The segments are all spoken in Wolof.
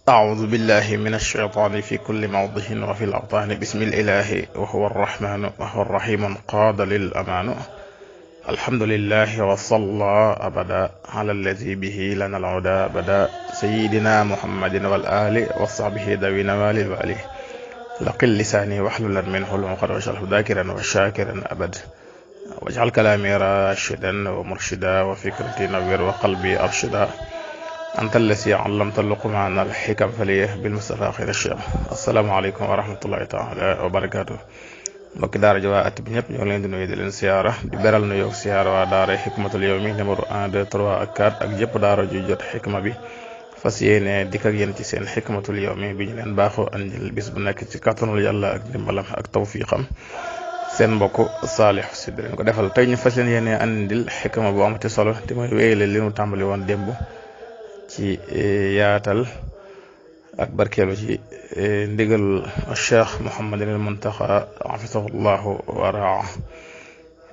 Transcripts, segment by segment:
أعوذ بالله من الشيطان في كل موضع وفي الأوطان بسم الإله وهو الرحمن وهو الرحيم قاد للأمان الحمد لله وصلى أبدا على الذي به لنا العدا بدا سيدنا محمد والآل وصحبه ذوي نوال الوالي لقل لساني واحللا منه العقد واجعله ذاكرا وشاكرا أبد واجعل كلامي راشدا ومرشدا وفكرتي نوير وقلبي أرشدا أنت الذي علمت لقمان الحكم فليه بالمصطفى خير الشيخ السلام عليكم ورحمة الله تعالى وبركاته mbokki daara ji waa at bi ñëpp ñoo ngi leen di nuyu di leen siyaara di beral nu yow siyaara waa daara xikmatul yawmi numéro 1 2 3 ak 4 ak jëpp daara ju jot xikma bi fas yéene dikk ak yéen ci seen xikmatul yawmi bi ñu leen baaxoo andil bis bu nekk ci kàttanul yàlla ak ndimbalam ak tawfiqam seen mbokk Saalix Si di leen ko defal tey ñu fas leen yéene andil xikma bu amati solo te mooy wéyale li nu tàmbali woon démb ci yaatal ak barkeelu ci ndigal Cheikh Mouhamadul Muntaxa hafisahullahu wa raa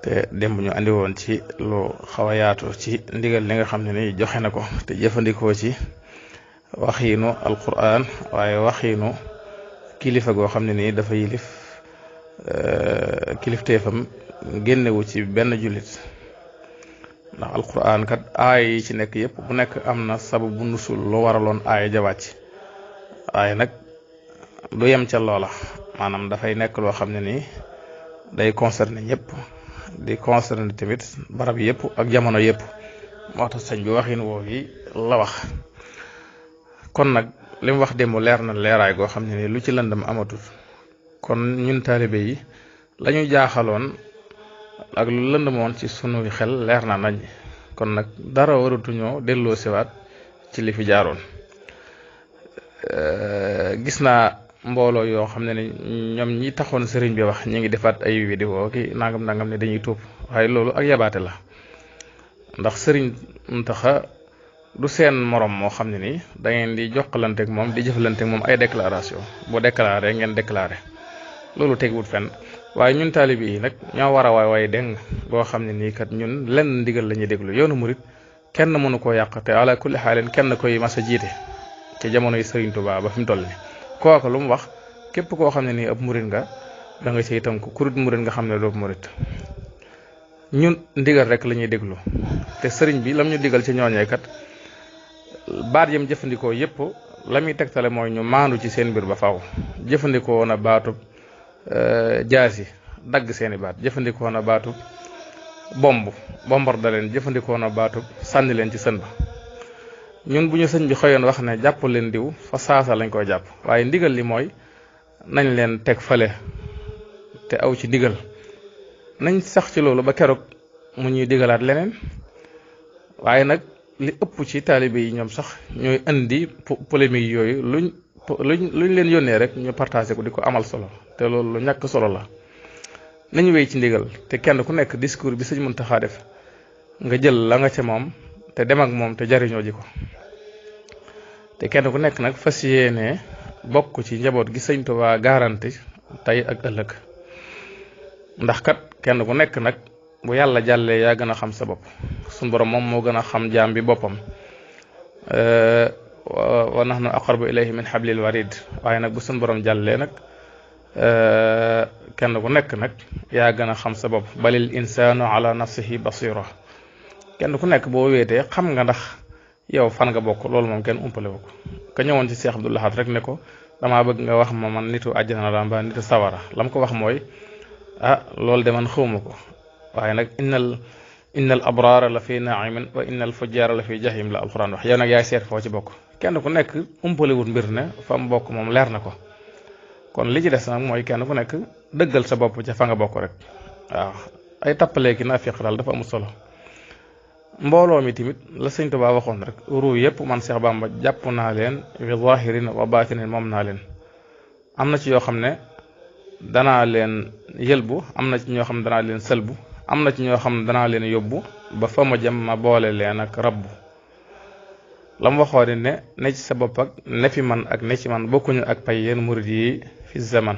te démb ñu andi woon ci lu xaw a yaatu ci ndigal li nga xam ne ni joxe na ko te jëfandikoo ci waxiinu alquran waaye waxiinu kilifa goo xam ne nii dafa yilif kilifteefam génnewu ci benn jullit ndax alquran kat aaya yi ci nekk yépp bu nekk am na sababu nusul lu waraloon aaya ja wàcc waaye nag du yem ca loola maanaam dafay nekk loo xam ne nii day concerner ñëpp di concerner tamit barab yëpp ak jamono yëpp moo tax sëñ bi waxin woo yi la wax kon nag li mu wax démb leer na leeraay goo xam ne nii lu ci lëndam amatul kon ñun taalibe yi lañu jaaxaloon ak lu lëndëmoon ci sunuy xel leer na nañ kon nag dara waratuñoo delloo siwaat ci li fi jaaroon gis naa mbooloo yoo xam ne ni ñoom ñi taxoon sëriñ bi wax ñi ngi defaat ay vidéo ki nangam ne dañuy tuub waaye loolu ak yabaate la ndax sëriñ Muntaxa du seen morom moo xam ne ni da ngeen di jokkalanteeg moom di jëflanteeg moom ay déclaration boo déclaré ngeen déclaré loolu teguwut fenn waaye ñun taalibe yi nag ñoo war a waay dégg boo xam ne nii kat ñun lenn ndigal la ñuy déglu yoonu murit kenn mënu koo yàq te ala kulli xaalin kenn koy mas a jiite ci jamono yi Sëriñ Tuubaa ba fi mu toll nii kooku lu mu wax képp koo xam ne nii ab murit nga da nga ciy tënku kurut murit nga xam ne doo murit ñun ndigal rek la ñuy déglu te sëriñ bi lam ñu digal ci ñooñee kat baat yam jëfandikoo yépp la muy tegtale mooy ñu maandu ci seen mbir ba faaw jëfandikoo na baatub jaasi dagg seeni baat jëfandikoo na baatub bombar da leen jëfandikoo na baatub sànni leen ci sën ba ñun bu ñu sëñ bi xëyoon wax ne jàpp leen diw fa saasa lañ koy jàpp waaye ndigal li mooy nañ leen teg fale te aw ci ndigal nañ sax ci loolu ba keroog mu ñuy digalaat leneen waaye nag li ëpp ci taalibe yi ñoom sax ñooy indi polémique yooyu luñ leen yónnee rek ñu partagé ko di ko amal solo te loolu lu ñàkk solo la nañu wéy ci ndigal te kenn ku nekk discours bi sëñ Muntaxa def nga jël la nga ca moom te dem ak moom te jariñoo ji ko te kenn ku nekk nag fas yéene bokk ci njaboot gi sëñ Tuubaa garanti tey ak ëllëg ndax kat kenn ku nekk nag bu yàlla jàllee yaa gën a xam sa bopp suñu borom moom moo gën a xam jaam bi boppam wa nahnu aqrabu ilayhi min hablil warid waaye nag bu suñu borom jàllee nag kenn ku nekk nag yaa gën a xam sa bopp balil insaanu ala nafsihi basira kenn ku nekk boo wéetee xam nga ndax yow fan nga bokk loolu moom kenn umpale wu ko ka ñëwoon ci Cheikh Abdoul Ahad rek ne ko damaa bëgg nga wax ma man nitu àjjana la mbaa nitu sawara lam ko wax mooy loolu de man xawma ko waaye nag innal abraara la fi naimin wa innal fujjaara la fi jahim la alquran wax yow nag yaay seet foo ci bokk kenn ku nekk umpalewut mbir ne fa mu bokk moom leer na ko kon li ci des nag mooy kenn ku nekk dëggal sa bopp ca fa nga bokk rek waaw ay tappaleeki naafiq daal dafa amul solo mbooloo mi tamit la sëñ Tuubaa waxoon rek ruu yépp man Seex Bàmba jàpp naa leen fi zahirin wa batinin moom naa leen am na ci yoo xam ne danaa leen yëlbu am na ci ñoo xam ne danaa leen sëlbu am na ci ñoo xam ne danaa leen yóbbu ba fa ma jëm ma boole leen ak rabbu la mu waxoon ne ci sa bopp ak ne fi man ak ne ci man bokkuñu ak pay yéen murid yi fi zaman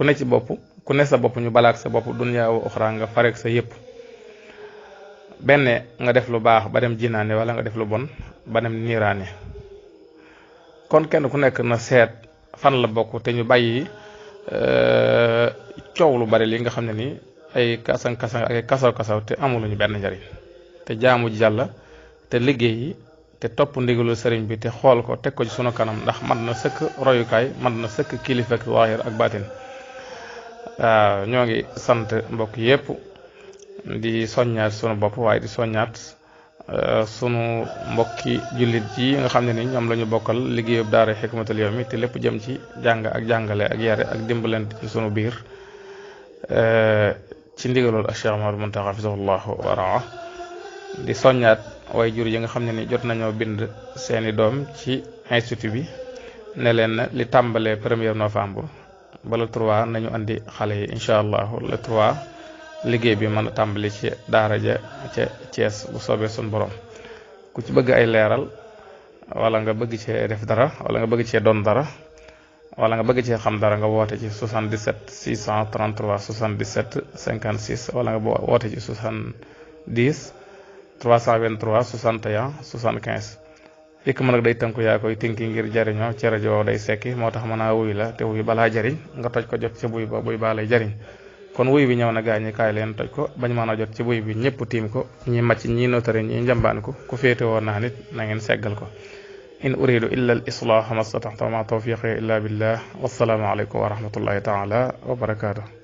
ku ne ci bopp ku ne sa bopp ñu balaak sa bopp dunya wa uxra nga farek sa yépp benn nga def lu baax ba dem jinaane wala nga def lu bon ba dem niiraane kon kenn ku nekk na seet fan la bokk te ñu bàyyi coow lu bari li nga xam ne ni ay kasan kasan ak ay kasaw kasaw te amuluñu benn njariñ te jaamu Yàlla te liggéey te topp ndigalul sëriñ bi te xool ko teg ko ci sunu kanam ndax mat na sëkk royukaay mat na sëkk kilifa ak zaahir ak baatin waaw ñoo ngi sant mbokk yépp di soññaat sunu bopp waaye di soññaat sunu mbokki jullit yi nga xam ne ni ñoom la ñu bokkal liggéeyub daara Hikmatul Yawmi te lépp jëm ci jàng ak jàngale ak yare ak dimbalante ci sunu biir ci ndigalul Cheikh Mouhamadou Mountakha hafizahullahu wa raa di soññaat way jur yi nga xam ne ni jot nañoo bind seeni doom ci institut bi ne leen li tàmbalee 1er novembre ba le 3 nañu andi xale yi incha allahu le 3 liggéey bi mën a tàmbali ci daara ja ca Thiès bu soobee sun borom ku ci bëgg ay leeral wala nga bëgg cee def dara wala nga bëgg cee doon dara wala nga bëgg cee xam dara nga woote ci 77 633 77 56 wala nga woote ci 70 323 61 75 Hikma nag day tënku yaa koy tinki ngir jariñoo ci rajo day sekki moo tax mën a wuy la te wuy balaa jariñ nga toj ko jot ci buy ba buy baa lay jariñ kon wuy bi ñëw na gaañi kaay leen toj ko bañ mën a jot ci buy bi ñëpp tiim ko ñi màcc ñi notari ñi njambaan ko ku féete woon naa nit na ngeen seggal ko in uridu illa al islah ma stata'tu ma tawfiqi illa billah wassalaamu alaykum wa rahmatullahi taala wa barakatuh